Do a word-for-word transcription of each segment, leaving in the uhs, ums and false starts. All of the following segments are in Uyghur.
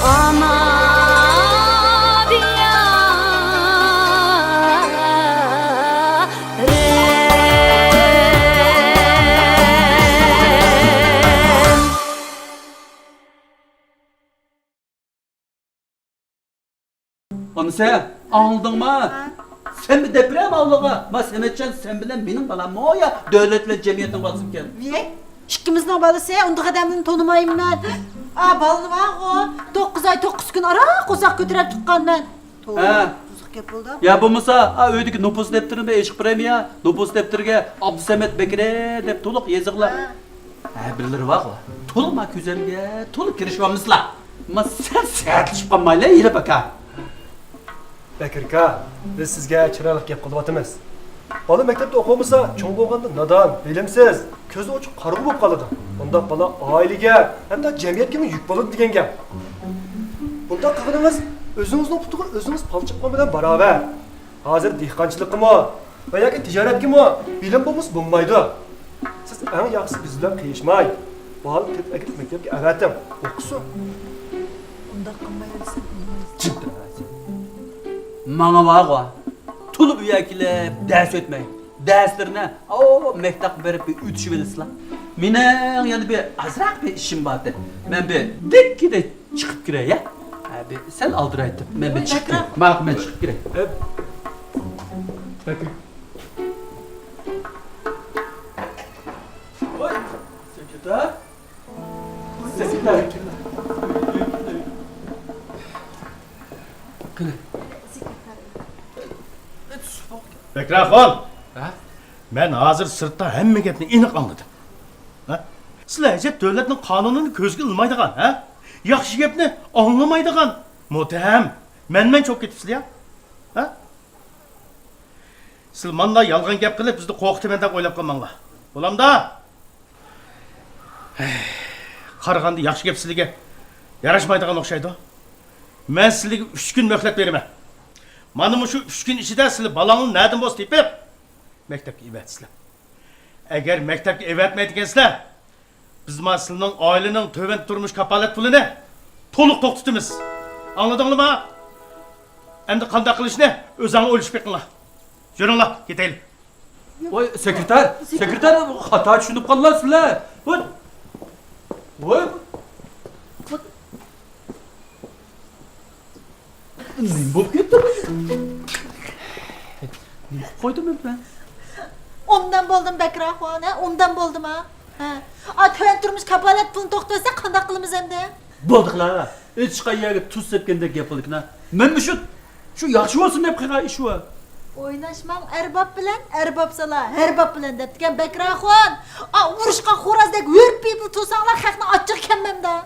ئانا دىيارىم. ئانىسى، ئاڭلىدىڭما؟ ھە؟ سەن بىر دەپ بېرەم ئاۋۇلىغا. ما سەمەتجان، سەن بىلەن مېنىڭ بالاممۇ يا دۆلەت بىلەن جەمئىيەتنىڭ بالىسىمىكەن؟ ۋىي، ئىككىمىزنىڭ بالىسى، ئۇنداق ئادەمنى تونۇمايمەن. ئا، بالىنى بارغۇ، توققۇز ئاي توققۇز كۈن ئاران قورساق كۆتۈرۈپ تۇغقانمەن. ھە. توۋا، بۇزۇق گەپ بولدى. يا بولمىسا، ئا، ئۆيدىكى نوپۇس دەپتىرىنى بىر ئېچىپ بېرەيمۇ يا؟ نوپۇس دەپتىرىگە ئابدۇسەمەت بەكرى دەپ تولۇق يېزىغىلا. ھە. ھە، بىرلىرى بارغۇ. تولىما كۈزەمگە، تولا كىرىشىۋالمىسىلا. ما سەل سەتلىشىپ قالمايلى، ھېلى باكا. بەكرىكا، بىز سىزگە چىرايلىق گەپ قىلىۋاتىمىز. بالا مەكتەپتە ئوقۇمىسا، چوڭ بولغاندا نادان، بىلىمسىز، كۆزى ئوچۇق قارىغۇ بولۇپ قالىدۇ. ئۇنداق بالا ئائىلىگە، ھەتتا جەمئىيەتكىمۇ يۈك بولىدۇ دېگەن گەپ. بۇنداق قىلغىنىڭىز ئۆزىڭىزنىڭ پۇتىغا ئۆزىڭىز پالچىق قىلغان بىلەن باراۋەر. ھازىر دېھقانچىلىققىمۇ ۋە ياكى تىجارەتكىمۇ بىلىم بولمىسا بولمايدۇ. سىز ئەڭ ياخشىسى بىز بىلەن قىيىشماي، بالىنى تېپىپ ئەكېلىپ مەكتەپكە ئەۋەتىڭ، ئوقۇسۇن. ئۇنداق قىلمايۋەرسەم بولمايدۇ. جىم تۇرۇۋەرسەن. ماڭا بارغۇ، تولا بۇ يەرگە كېلىپ دەرس ئۆتمەي، دەرسلىرىنى ئاۋۇ مەكتەپكە بېرىپ بىر ئۆتۈشۈۋېلىسىلا. مېنىڭ يەنە بىر ئازراق بىر ئىشىم بارتى. مەن بىر دەككىدە چىقىپ كىرەي، يا؟ ھە، بىر سەل ئالدىرايتتىم. مەن بىر چىقىپ كىرەي. ماق، مەن چىقىپ كىرەي. ئەپ. بەكرى. ۋاي، سەكرىتار. سەكرىتار. قېنى. بەكرى ئاخۇن. ھە؟ مەن ھازىر سىرتتا ھەممە گەپنى ئېنىق ئاڭلىدىم. ھە؟ سىلەر ئەجەب دۆلەتنىڭ قانۇنىنى كۆزگە ئىلمايدىغان، ھە؟ ياخشى گەپنى ئاڭلىمايدىغان مۇتتەھەم مەنمەنچە بولۇپ كېتىپسىلەر يا. ھە؟ سىلەر مانداق يالغان گەپ قىلىپ بىزنى قورقۇتىمەن دەپ ئويلاپ قالماڭلار. بولامدا؟ ھەي، قارىغاندا ياخشى گەپ سىلىگە ياراشمايدىغان ئوخشايدۇ. مەن سىلىگە ئۈچ كۈن مۆھلەت بېرىمەن. مانا مۇشۇ ئۈچ كۈن ئىچىدە سىلى بالاڭنى نەدىن بولسا تېپىپ، مەكتەپكە ئېۋەتىسىلەر. ئەگەر مەكتەپكە ئېۋەتمەيدىكەنسىلەر، بىز ما سىلىنىڭ ئائىلىنىڭ تۆۋەن تۇرمۇش كاپالەت پۇلىنى تولۇق توختىتىمىز. ئاڭلىدىڭلارما؟ ئەمدى قانداق قىلىشنى ئۆزۈڭلار ئويلىشىپ بېقىڭلار. يۈرۈڭلار، كېتەيلى. ۋاي، سېكرېتار، سېكرېتار، خاتا چۈشىنىپ قالدىلا سىلەر. ۋاي. ۋاي. نېمە بولۇپ كەتتى بۇ؟ نېمە قىلىپ قويدۇم مەن؟ ئوبدان بولدىم بەكرى ئاخۇن، ھە؟ ئوبدان بولدىما؟ ھە. ئا، تۆۋەن تۇرمۇش كاپالەت پۇلىنى توختىتىۋەتسە قانداق قىلىمىز ئەمدى؟ بولدى قىلار. ھېچقايەرگە تۇز سەپكەندەك گەپ قىلىدىكىنا. مەنمۇ شۇ، شۇ ياخشى بولسۇن دەپ قىلغان ئىش ئۇ. ئويناشماڭ ئەرباب بىلەن، ئەرباب سالا، ھەر باب بىلەن دەپتىكەن بەكرى ئاخۇن. ئا، ئۇرۇشقان خورازدەك ھۈرپىيىپلا تۇرساڭلار خەقنىڭ ئاچچىقى كەممەمدۇ؟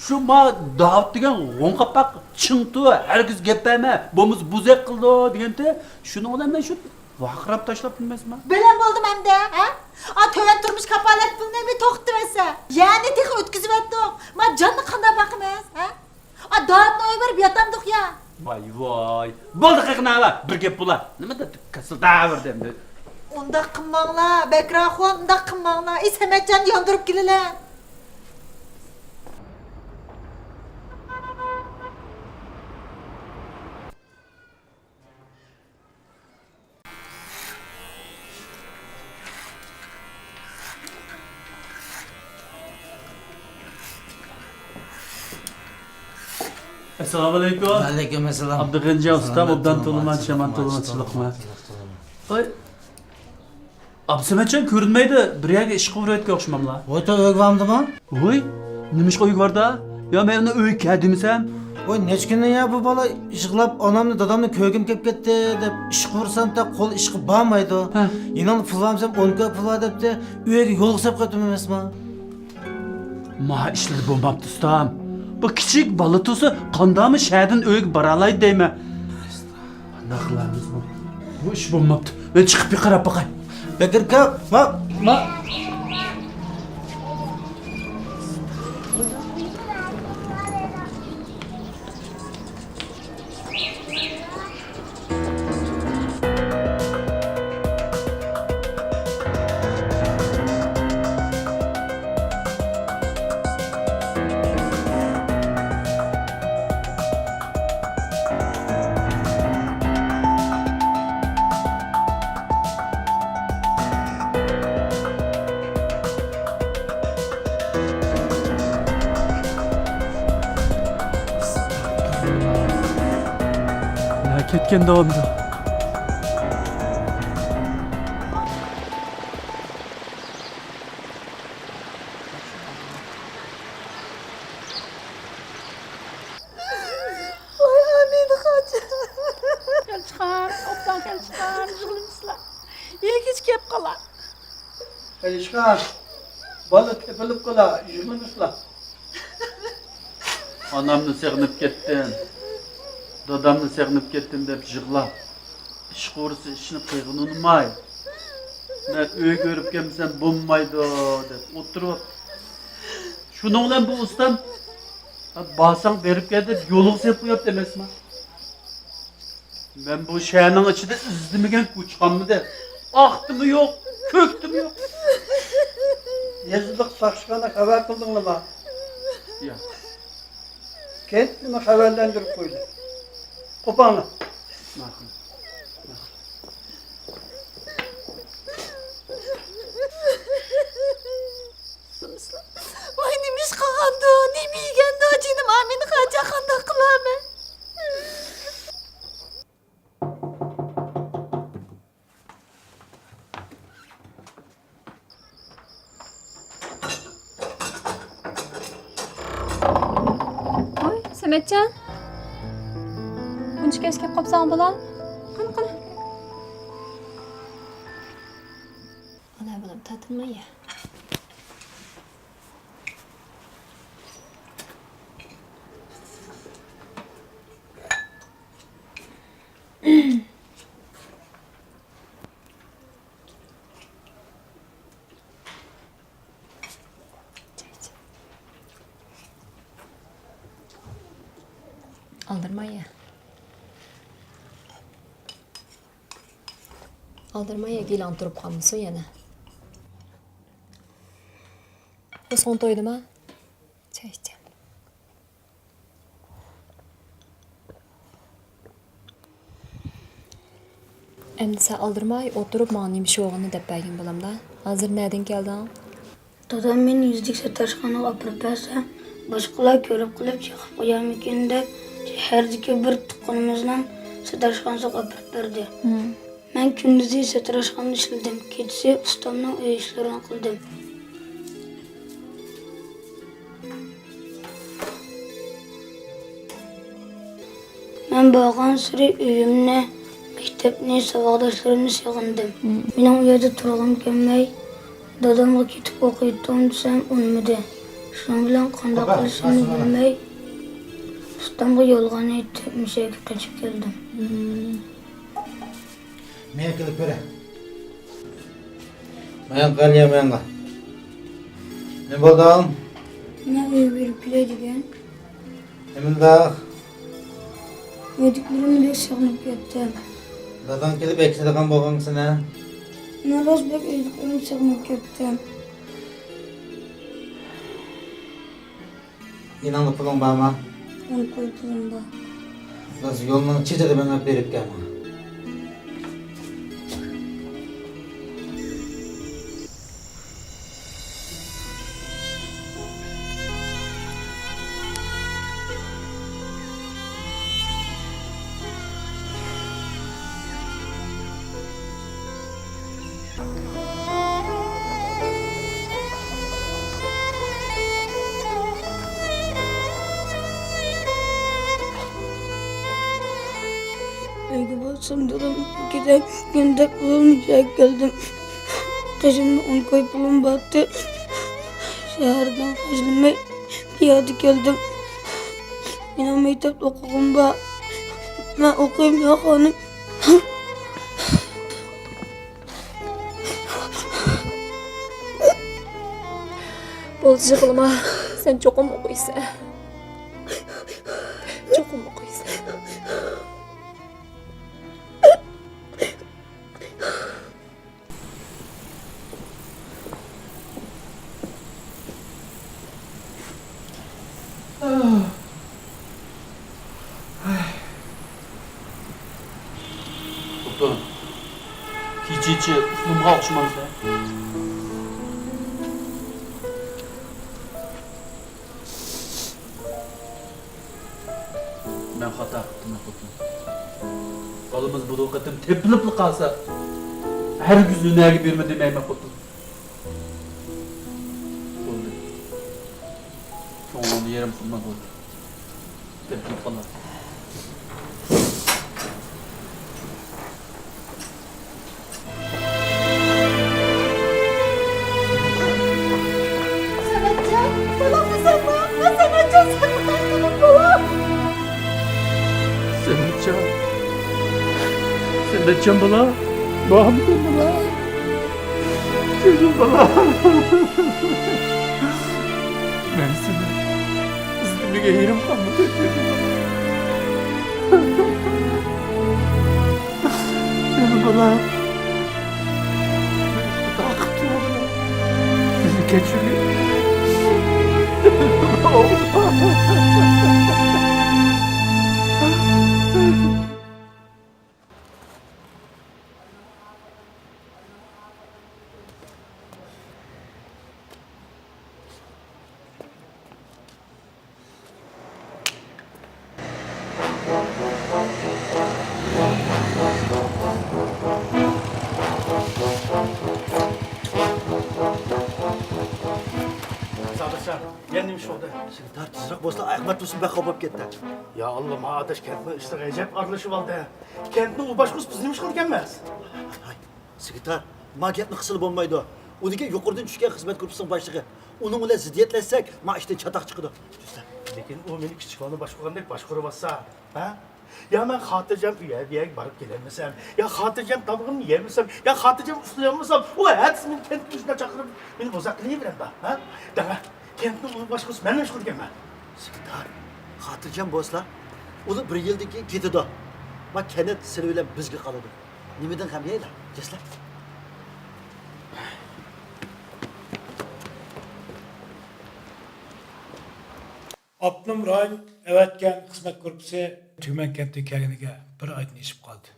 شۇ ما داۋۇت دېگەن غوڭ قاپاق چىڭ تۇر، ھەرگىز گەپ بەرمە، بولمىسا بوزەك قىلىدۇ دېگەنتى. شۇنىڭ بىلەن مەن شۇ ۋارقىراپ تاشلاپتىمەن ئەمەسمۇ. بىلەن بولدۇم ئەمدى، ھە؟ ئا، تۆۋەن تۇرمۇش كاپالەت پۇلىنى بىر توختىتىۋەتسە. يەنى تېخى ئۆتكۈزۈۋەتتۇق. ما جاننى قانداق باقىمىز، ھە؟ ئا، داۋۇتنى ئويغىنىپ ياتامدۇق يا. ۋاي، ۋاي. بولدى، قېقىنالا، بىر گەپ بولا. نېمە دەپ كاسىلداۋەردى ئەمدى؟ ئۇنداق قىلماڭلار، بەكرى ئاخۇن، ئۇنداق قىلماڭلار. ئى، سەمەتجاننى ياندۇرۇپ كېلىلە. ئەسسالامۇئەلەيكۇم. ۋەئەلەيكۇم ئەسسالام. ئابدۇغېنىجان ئۇستام، ئوبدان تولىماچ، يامان تولىماچلىقمۇ؟ ۋاي، ئابدۇسەمەتجان كۆرۈنمەيدۇ، بىر يەرگە ئىشقا بېرىۋاتقان ئوخشىماملا؟ ۋاي، توي ئۆيگە بارمىدىما؟ ۋوي، نېمىشقا ئۆيگە باردى؟ يا مەن ئۇنى ئۆيگە كەل دېمىسەم؟ ۋوي، نەچچە كۈندىن يا بۇ بالا يىغلاپ، ئانامنى، دادامنى كۆرگۈم كېلىپ كەتتى دەپ ئىشقا بۇرسام، تا قول ئىشقا بارمايدۇ. ھە. يېنىڭدا پۇل بارمىسام، ئون كوي پۇل بار دەپتۇ. ئۆيگە يولغا سەپ قېتىم ئەمەسما؟ ما ئىشلىرى بولماپتۇ ئۇستام. بۇ كىچىك بالا تۇرسا، قانداقمۇ شەھەردىن ئۆيگە بارالايدۇ دەيمەن. قانداق قىلارمىز بۇ؟ بۇ ئىش بولماپتۇ. مەن چىقىپ بىر قاراپ باقاي. بەكرى ئاكا، ما، ما. كەتكەن داۋامىدا. ۋاي ئامىنە خوجا. كەلچىخان، ئوبدان كەلچىخان، يىغلىمىسىلا. ھېلىگىچە كەپ قالا. كەلچىخان، بالا تېپىلىپ قالا، يىغلىمىسىلا. ئانامنى سېغىنىپ كەتتىم، دادامنى سېغىنىپ كەتتىم دەپ يىغلاپ، ئىشقورىسى ئىشنى قىلغىنى ئۇنىماي، مەن ئۆيگە بېرىپ كەلمىسەم بولمايدۇ دەپ ئولتۇرۇپ، شۇنىڭ بىلەن بۇ ئۇستام، بارساڭ بېرىپ كەل دەپ يولغا سېلىپ قويۇپتۇ ئەمەسمۇ؟ مەن بۇ شەھەرنىڭ ئىچىدە ئىزدىمىگەن كوچا قالمىدى. ئاقتىمۇ يوق، كۆكتىمۇ يوق. يېزىلىق ساقچىخانا خەۋەر قىلدىڭلارمۇ؟ ياق. كەنتنى خەۋەرلەندۈرۈپ قويدى. قوپاڭلار. ماقۇل. ماقۇل. ۋاي، نېمە ئىش قىلغاندۇ، نېمە يېگەندۇ، جېنىم ئامىنە خوجا، قانداق قىلارمەن؟ ۋاي، سەمەتجان. بۇنچە كەچ كەپ قاپسەن، بالام. قانا، قانا. ئانا، بالام، تارتىنما يە. ئالدىرىماي يە. ئالدىرىماي يە، گېلىڭ تۇرۇپ قالمىسۇن يەنە. بۇ سوڭ تويدىما؟ چاي ئىچەم. ئەمدى سەن ئالدىرىماي ئولتۇرۇپ ماڭا نېمە ئىش بولغىنىنى دەپ بەرگىن بالامدا. ھازىر نەدىن كەلدىڭ؟ دادام مېنى يېزىدىكى ساتىراشخانىغا ئاپىرىپ بەرسە، باشقىلار كۆرۈپ قېلىپ چېقىپ قويارمىكىن دەپ، شەھەردىكى بىر تۇغقىنىمىزنىڭ ساتىراشخانىسىغا ئاپىرىپ بەردى. مەن كۈندۈزى ساتىراشخانىدا ئىشلىدىم، كېچىسى ئۇستامنىڭ ئۆي ئىشلىرىنى قىلدىم. مەن بارغانسېرى ئۆيۈمنى، مەكتەپنى، ساۋاقداشلىرىمنى سېغىندىم. مېنىڭ ئۇ يەردە تۇرغۇم كەلمەي، دادامغا كېتىپ ئوقۇيتتۇم دېسەم ئۇنىمىدى. شۇنىڭ بىلەن قانداق قىلىشىمنى بىلمەي، ئۇستامغا يالغان ئېيتىپ، مۇشۇ يەرگە قېچىپ كەلدىم. مېنى كېلىپ كۆرە. مايان قالىيا مايانغا. نېمە بولدۇڭ؟ مەن ئۆيگە بېرىپ كېلەي دېگەن. نېمىنداق؟ ئۆيدىكىلىرىمنى بەك سېغىنىپ كەتتىم. داداڭ كېلىپ ئەكېتىدىغان بولغانغۇ سېنى. مەن راست بەك ئۆيدىكىلىرىمنى سېغىنىپ كەتتىم. يېنىڭدا پۇلۇڭ بارمۇ؟ ئون كوي پۇلۇم بار. بىز يولنىڭ چېتىدە مېڭىپ بېرىپ كەل ماڭا. ئۆيگە بارسام دادام كېتەي دەپ ئۇزۇن يۈرۈپ كەلدىم. قېشىمدا ئون كوي پۇلۇم بارتى. شەھەردىن خەجلىمەي پىيادە كەلدىم. مېنىڭ مەكتەپتە ئوقۇغۇم بار. مەن ئوقۇيمەن خانىم. بولدى، يىغلىما. سەن چوقۇم ئوقۇيسەن. چوقۇم ئوقۇيسەن. خوتۇن، كېچىچە ئۇخلىمىغان ئوخشىمامسەن؟ مەن خاتا قىپتىمەن، خوتۇن. بالىمىز بۇ قېتىم تېپىلىپلا قالسا، ھەرگىز ئۇنى نەگە بېرىمەن دېمەيمەن خوتۇن. بولدى. كۆڭلۈڭنى يېرىم قىلما بولدى. تېپىلىپ قالار. سەمەتجان، بالام، سەن، سەمەتجان، سەن قايتىپ بولا. سەمەتجان. سەمەتجان بالا. بارمىسەن بالا؟ جېنىم بالا. مەن سېنى ئىزدىمىگە يېرىم قالمىدى، جېنىم بالا. جېنىم بالا. مېنى خاتا قىپتىمەن. مېنى كەچۈرگىن. سادىرجان، يەنە نېمە ئىش بولدى؟ سېنى تارتىشراق بولسا، ئەخمەت تۇرسۇن بەك خاپا بولۇپ كەتتى. يا ئاللا، ما ئاداش كەنتنىڭ ئىشلىرىغا ئەجەب ئارىلىشىۋالدى. كەنتنىڭ ئۇ باشقۇرۇسى بىز نېمە ئىش قىلىدىكەنمىز؟ ھاي، سېكرېتار، ما گەپنى قىلسىلا بولمايدۇ. ئۇ دېگەن يۇقىرىدىن چۈشكەن خىزمەت گۇرۇپپىسىنىڭ باشلىقى. ئۇنىڭ بىلەن زىددىيەتلەشسەك، ما ئىشتىن چاتاق چىقىدۇ. لېكىن ئۇ مېنى كىچىك بالىنى باشقۇرغاندەك باشقۇرۇۋاتسا، ھە؟ يا مەن خاتىرجەم ئۇ يەر بۇ يەرگە بارىپ كېلەلمىسەم، يا خاتىرجەم تامىقىمنى يېيەلمىسەم، يا خاتىرجەم ئۇخلىيالمىسام، ئۇ ئەتىسى مېنى كەنتكە تۇرۇشقا چاقىرىپ، مېنى بوزەك قىلىۋېرەمدۇ، ھە؟ دەڭە، كەنتنىڭ ئۇ باشقۇرۇسى مەن نېمە ئىش قىلىدىكەنمەن؟ سېكرېتار، خاتىرجەم بولسىلا، ئۇلار بىر يىلدىن كېيىن كېتىدۇ. ما كەنت سىلى بىلەن بىزگە قالىدۇ. نېمىدىن غەم يەيلا، كەچلە. ئاپتونوم رايون ئەۋەتكەن خىزمەت گۇرۇپپىسى تۈگمەن كەنتىگە كەلگىنىگە بىر ئايدىن ئېشىپ قالدى.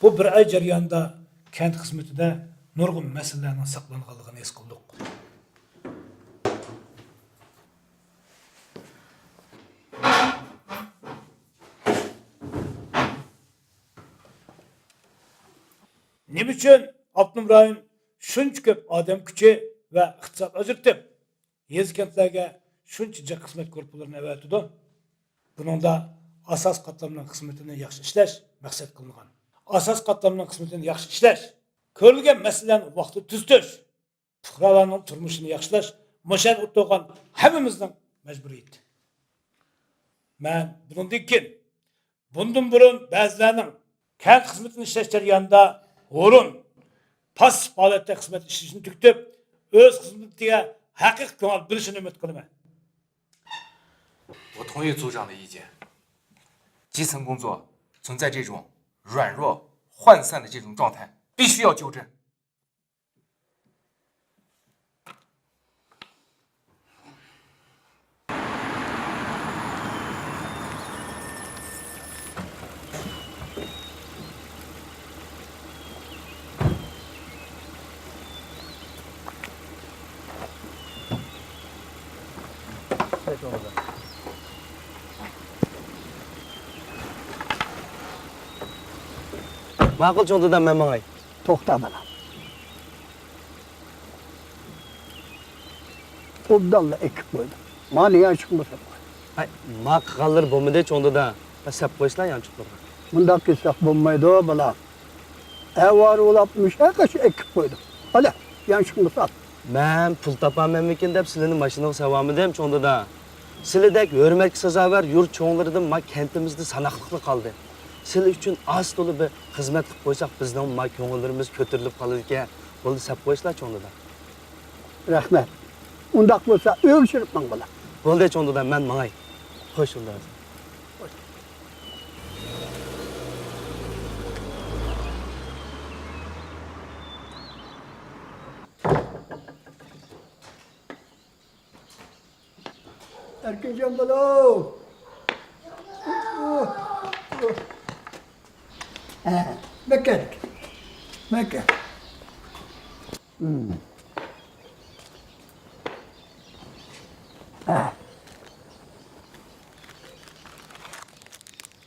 بۇ بىر ئاي جەريانىدا كەنت خىزمىتىدە نۇرغۇن مەسىلىلەرنىڭ ساقلانغانلىقىنى ھېس قىلدۇق. نېمە ئۈچۈن ئاپتونوم رايون شۇنچە كۆپ ئادەم كۈچى ۋە ئىقتىساد ئاجرىتىپ، يېزا-كەنتلەرگە شۇنچە جىق خىزمەت گۇرۇپپىلىرىنى ئەۋەتىدۇ؟ بۇنىڭدا ئاساسىي قاتلامنىڭ خىزمىتىنى ياخشى ئىشلەش مەقسەت قىلىنغان. ئاساسىي قاتلامنىڭ خىزمىتىنى ياخشى ئىشلەش، كۆرۈلگەن مەسىلىلەرنى ۋاقتىدا تۈزىتىش، پۇقرالارنىڭ تۇرمۇشىنى ياخشىلاش مۇشۇ يەردە ئولتۇرغان ھەممىمىزنىڭ مەجبۇرىيىتى. مەن بۇنىڭدىن كېيىن، بۇندىن بۇرۇن بەزىلەرنىڭ كەنت خىزمىتىنى ئىشلەش جەريانىدا ھۇرۇن، پاسسىپ ھالەتتە خىزمەت ئىشلىشىنى تۈگىتىپ، ئۆز خىزمىتىگە ھەقىقىي كۆڭۈل بۆلۈشىنى ئۈمىد قىلىمەن. 我同意组长的意见，基层工作存在这种软弱、涣散的这种状态，必须要纠正。 ماقۇل، چوڭ دادا، مەن ماڭاي. توختا، بالام. ئوبدانلا ئېكىپ قويدۇم. مانا يانچۇقمۇ سەپ قوي. ھەي، ما قىلغانلىرى بولمىدى، چوڭ دادا. سەپ قويسىلا يانچۇقلىرىغا. مۇنداق قىلساق بولمايدۇ، بالام. ئەۋارە ئۇلاپ مۇشۇ قەشە ئېكىپ قويدۇم. ھەلە، يانچۇقنى سال. مەن پۇل تاپامەنمىكىن دەپ سىلىنى ماشىنىغا سېلىۋالمىدىم، چوڭ دادا. سىلىدەك ھۆرمەتكە سازاۋەر يۇرت چوڭلىرىدىن ما كەنتىمىزدە ساناقلىقلا قالدى. سىلى ئۈچۈن ئاز تولا بىر خىزمەت قىلىپ قويساق، بىزنىڭ ما كۆڭۈللىرىمىز كۆتۈرۈلۈپ قالىدىكەن. بولدى، سەپ قويسىلا، چوڭ دادا. رەھمەت. ئۇنداق بولسا ئۆگىشىپ ماڭ، بالام. بولدى، چوڭ دادا، مەن ماڭاي. خوش يوللار. ئەركىنجان بالا. ھە، مەككە. مەككە. ھە.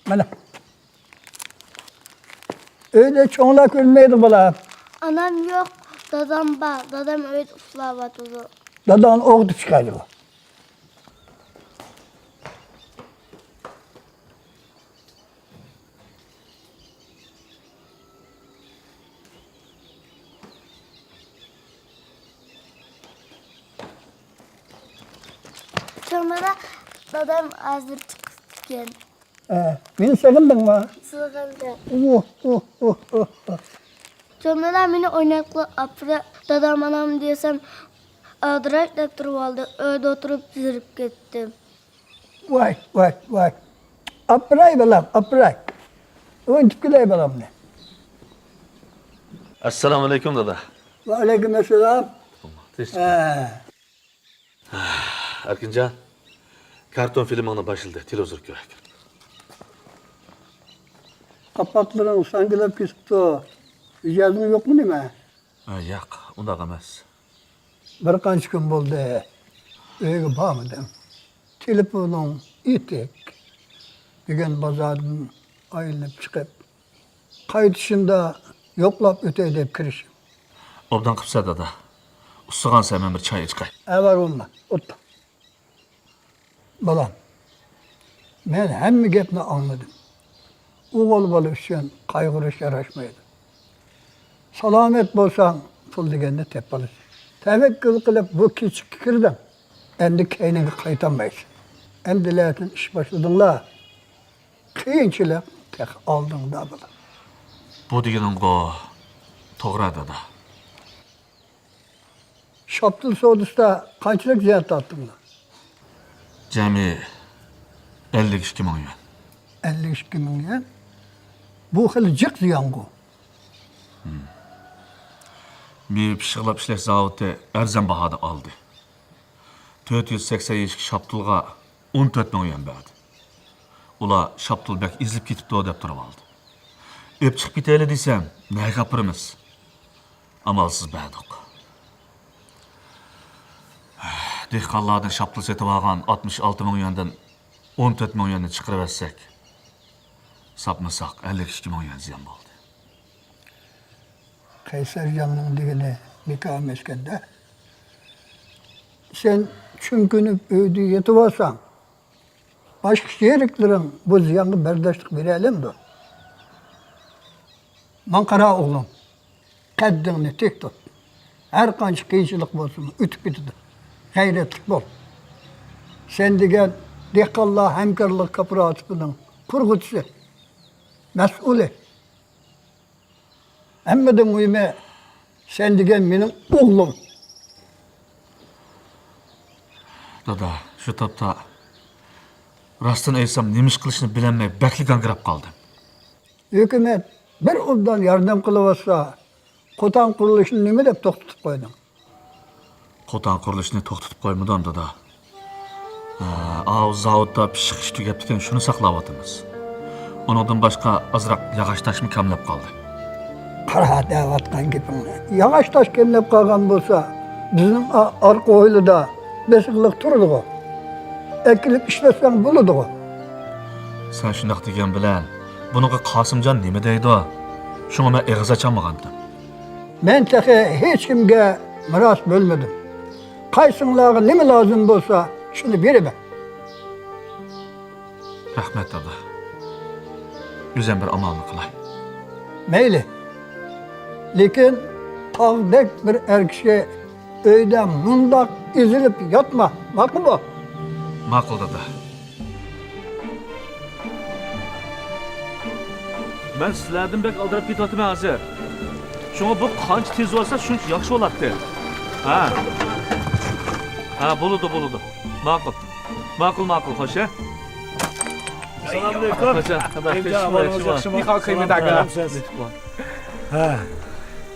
مانا. ئۆيدە چوڭلار كۆرۈنمەيدۇ، بالا. ئانام يوق، دادام بار. دادام ئۆيدە ئۇخلاۋاتىدۇ. داداڭنى ئويغىتىپ چىقايلى. چوڭ دادا، دادام ھازىر چىقىپتىكەن. ھە، مېنى سېغىندىڭمۇ؟ سېغىندىم. ئوھ، ئوھ، ئوھ، ئوھ، ئوھ. چوڭ دادا مېنى ئويناتقىلى ئاپىرىپ، دادام ئانام دېسەم، ئالدىراش دەپ تۇرۇۋالدى. ئۆيدە ئولتۇرۇپ زېرىپ كەتتىم. ۋاي، ۋاي، ۋاي. ئاپىراي بالام، ئاپىراي. ئوينىتىپ كېلەي بالامنى. ئەسسالامۇئەلەيكۇم دادا. ۋەئەلەيكۇم ئەسسالام. تىنچلىق. ھە. ئەركىنجان، كارتون فىلىمىڭنى باشلىدى، تېلېۋىزور كۆرەك. قاپاقلىرىڭ ساڭگىلاپ كېتىپتۇ. مىجەزىڭ يوقمۇ نېمە؟ ھە، ياق، ئۇنداق ئەمەس. بىر قانچە كۈن بولدى، ئۆيگە بارمىدىم. تېلېفونۇڭ ئېتىك. بۈگۈن بازاردىن ئايلىنىپ چىقىپ، قايتىشىمدا يوقلاپ ئۆتەي دەپ كىرىشىم. ئوبدان قىپسەن، دادا. ئۇسسىغانسەن، مەن بىر چاي ئىچقاي. ئەۋەر بولما، ئولتۇر. بالام، مەن ھەممە گەپنى ئاڭلىدىم. ئوغۇل بالا ئۈچۈن قايغۇرۇش ياراشمايدۇ. سالامەت بولساڭ، پۇل دېگەننى تېپىپ بولىسەن. تەۋەككۈل قىلىپ بۇ كېچىككە كىردىڭ. ئەمدى كەينىڭگە قايتالمايسەن. ئەمدىلەتىن ئىش باشلىدىڭلار. قىيىنچىلىق تېخى ئالدىڭدا، بالام. بۇ دېگىنىڭغۇ توغرا، دادا. شاپتۇل سودىسىدا قانچىلىك زىيان تارتتىڭلار؟ جەمئىي ئەللىك ئىككى مىڭ يۈەن. ئەللىك ئىككى مىڭ يۈەن؟ بۇ خېلى جىق زىيانغۇ. مېۋە پىششىقلاپ ئىشلەش زاۋۇتى ئەرزان باھادا ئالدى. تۆت يۈز سەكسەن يەشىك شاپتۇلغا ئون تۆت مىڭ يۈەن بەردى. ئۇلار شاپتۇل بەك ئېزىلىپ كېتىپتۇ دەپ تۇرۇۋالدى. ئېلىپ چىقىپ كېتەيلى دېسەم، نەگە ئاپىرىمىز؟ ئامالسىز بەردۇق. دېھقانلاردىن شاپتۇل سېتىۋالغان ئاتمىش ئالتە مىڭ يۈەندىن ئون تۆت مىڭ يۈەننى چىقىرىۋەتسەك، ساپمۇ ساق ئەللىك ئىككى مىڭ يۈەن زىيان بولدى. قەيسەرجاننىڭ دېگىنى بىكار ئەمەسكەن-دە. سەن چۈمكۈنۈپ ئۆيدە يېتىۋالساڭ، باشقا شېرىكلىرىڭ بۇ زىيانغا بەرداشلىق بېرەلەمدۇ؟ ماڭا قارا ئوغلۇم، قەددىڭنى تىك تۇت. ھەر قانچە قىيىنچىلىق بولسىمۇ ئۆتۈپ كېتىدۇ. غەيرەتلىك بول. سەن دېگەن دېھقانلار ھەمكارلىق كوپىراتىپىنىڭ قۇرغۇچىسى، مەسئۇلى. ھەممىدىن مۇھىمى، سەن دېگەن مېنىڭ ئوغلۇم. دادا، شۇ تاپتا راستىنى ئېيتسام، نېمە ئىش قىلىشنى بىلەلمەي بەكلا گاڭگىراپ قالدىم. ھۆكۈمەت بىر ئوبدان ياردەم قىلىۋاتسا، قوتان قۇرۇلۇشىنى نېمە دەپ توختىتىپ قويدۇڭ؟ قوتان قۇرۇلۇشىنى توختىتىپ قويمىدىم، دادا. ھە، ئاۋۇ زاۋۇتتا پىششىق ئىش تۈگەپتىكەن، شۇنى ساقلاۋاتىمىز. ئۇنىڭدىن باشقا ئازراق ياغاچ تاشمۇ كەملەپ قالدى. قارا دەۋاتقان گېپىڭنى. ياغاچ تاش كەملەپ قالغان بولسا، بىزنىڭ ئا-، ئارقا ھويلىدا بېسىقلىق تۇرىدىغۇ. ئەكېلىپ ئىشلەتسەڭ بولىدىغۇ. سەن شۇنداق دېگەن بىلەن، بۇنىڭغا قاسىمجان نېمە دەيدۇ؟ شۇڭا مەن ئېغىز ئاچالمىغانتىم. مەن تېخى ھېچكىمگە مىراس بۆلمىدىم. قايسىڭلارغا نېمە لازىم بولسا، شۇنى بېرىمەن. رەھمەت، دادا. ئۆزۈم بىر ئامالنى قىلاي. مەيلى. لېكىن تاغدەك بىر ئەر كىشى ئۆيدە مۇنداق ئېزىلىپ ياتما، ماقۇلمۇ؟ ماقۇل، دادا. مەن سىلەردىن بەك ئالدىراپ كېتىۋاتىمەن ھازىر. شۇڭا بۇ قانچە تېز بولسا، شۇنچە ياخشى بولاتتى. ھە. ھە، بولىدۇ، بولىدۇ. ماقۇل. ماقۇل، ماقۇل، خوش، ھە؟ ئەسسالامۇئەلەيكۇم. خوش، ھە. ئەمجان، ئەھۋالىڭىز ياخشىمۇ؟ نىخاۋ كەيمىداگا. ھە.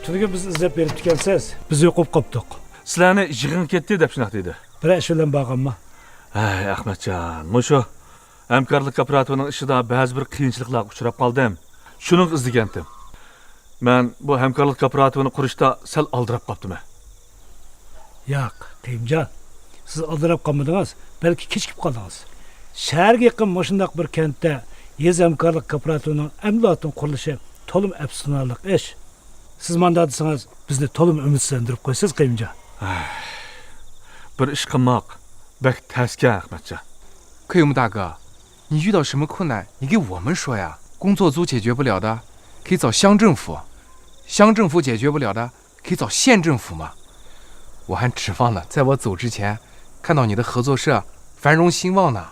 تۈنۈگۈن بىزنى ئىزدەپ بېرىپتىكەنسىز. بىز يوقاپ قاپتۇق. سىلەرنى يىغىن كەتتى دەپ شۇنداق دېدى. بىرەر ئىش بىلەن بارغانما؟ ھەي، ئەخمەتجان، مۇشۇ ھەمكارلىق كوپىراتىپىنىڭ ئىشىدا بەزى بىر قىيىنچىلىقلارغا ئۇچراپ قالدىم. شۇنىڭغا ئىزدىگەنتىم. مەن بۇ ھەمكارلىق كوپىراتىپىنى قۇرۇشتا سەل ئالدىراپ قاپتىمەن. ياق، قېيۇمجان، سىز ئالدىراپ قالمىدىڭىز، بەلكى كېچىكىپ قالدىڭىز. شەھەرگە يېقىن مۇشۇنداق بىر كەنتتە يېزا ھەمكارلىق كوپىراتىپىنىڭ ئەمدىلا قۇرۇلۇشى تولىمۇ ئەپسۇسلىنارلىق ئىش. سىز مانداق دېسىڭىز، بىزنى تولىمۇ ئۈمىدسىزلەندۈرۈپ قويىسىز، قېيۇمجان. بىر ئىش قىلماق بەك تەسكەن، ئەخمەتجان. 可以吗，大哥？你遇到什么困难，你给我们说呀。工作组解决不了的，可以找乡政府；乡政府解决不了的，可以找县政府嘛。我还指望呢，在我走之前，看到你的合作社繁荣兴旺呢。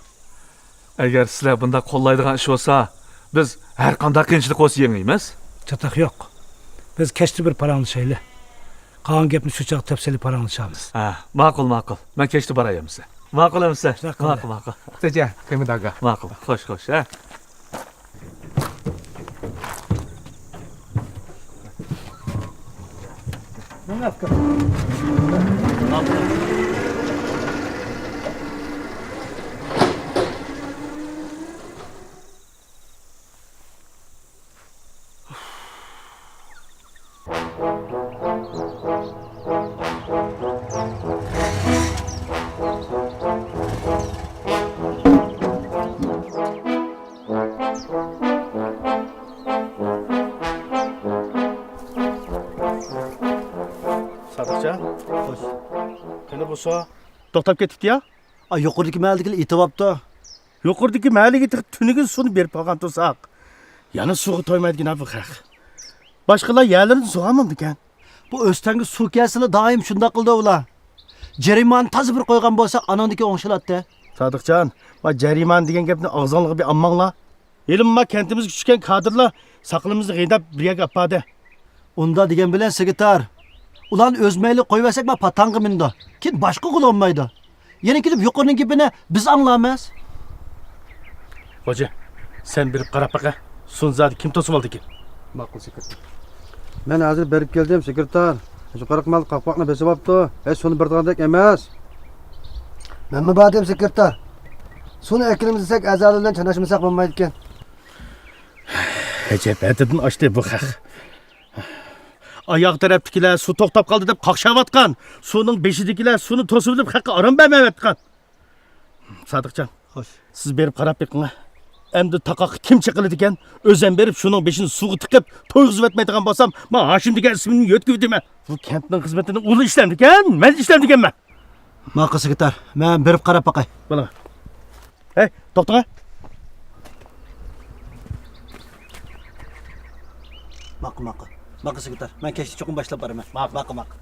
ئەگەر سىلەر بۇنداق قوللايدىغان ئىش بولسا، بىز ھەرقانداق قىيىنچىلىق بولسا يېڭىمىز. چاتاق يوق. بىز كەچتە بىر پاراڭلىشايلى. قالغان گەپنى شۇ چاغدا تەپسىلىي پاراڭلىشارمىز. ھە، ماقۇل، ماقۇل. مەن كەچتە باراي ئەمىسە. ماقۇل ئەمىسە. شۇنداق قىلدى. ماقۇل، ماقۇل. 再见，黑木大哥。 ماقۇل. خوش، خوش، ھە. سادىقجان، خوش. قېنى بۇ سۇ؟ توختاپ كېتىپتۇ يا؟ ئا، يۇقىرىدىكى مەھەللىدىكىلەر ئېتىۋاپتۇ. يۇقىرىدىكى مەھەللىگە تېخى تۈنۈگۈن سۇنى بېرىپ قالغان تۇرساق، يەنە سۇغا تويمايدىكەن ھە بۇ خەق. باشقىلار يەرلىرىدىن سۇغا ماڭىدىكەن. بۇ ئۆستەڭگە سۇ كەلسىلا دائىم شۇنداق قىلىدۇ ئۇلار. جەرىمانە تازا بىر قويغان بولسا ئاناڭدىكى ئوڭشىلاتتى. سادىقجان، ما جەرىمانە دېگەن گەپنى ئاغزىڭلارغا بىر ئالماڭلار. ھېلىمۇ ما كەنتىمىزگە چۈشكەن كادىرلار ساقىلىمىزنى غىيداپ بىر يەرگە ئاپاردى. ئۇنداق دېگەن بىلەن سېكرېتار، ئۇلارنى ئۆز مەيلى قويۇۋەرسەك ما پاتاڭغا مىنىدۇ. كېيىن باشقا قىلالمايدۇ. يەنە كېلىپ يۇقىرىنىڭ گېپىنى بىز ئاڭلارمىز. خوجا، سەن بېرىپ قاراپ باقە، سۇنى زادى كىم توسۇۋالدىكىن؟ ماقۇل سېكرېتار. مەن ھازىر بېرىپ كەلدىم سېكرېتار. يۇقىرىقى مال قاقپاقنى بېسىۋاپتۇ. ھېچ سۇنى بېرىدىغاندەك ئەمەس. مەنمۇ باردىم سېكرېتار. سۇنى ئەكىلىمىز دېسەك ئەزالار بىلەن چاناشمىساق بولمايدىكەن. ئەجەب ھەددىدىن ئاشتى بۇ خەق. ئاياغ تەرەپتىكىلەر سۇ توختاپ قالدى دەپ قاقشاۋاتقان. سۇنىڭ بېشىدىكىلەر سۇنى توسۇۋېلىپ خەققە ئارام بەرمەيۋاتقان. سادىقجان، خوش. سىز بېرىپ قاراپ بېقىڭە. ئەمدى تاقاققا كىم چېقىلىدىكەن، ئۆزۈم بېرىپ شۇنىڭ بېشىنى سۇغا تىقىپ تويغۇزۇۋەتمەيدىغان بولسام، ما ھاشىم دېگەن ئىسمىمنى يۆتكىۋېتىمەن. بۇ كەنتنىڭ خىزمىتىنى ئۇلا ئىشلەمدىكەن، مەن ئىشلەمدىكەنمەن. ماقۇل سېكرېتار، مەن بېرىپ قاراپ باقاي. بولىدۇ. ھەي، توختاڭە. ماقۇل، ماقۇل. ماقۇل سېكرېتار، مەن كەچتە چوقۇم باشلاپ بارىمەن. ماقۇل. ماقۇل، ماقۇل.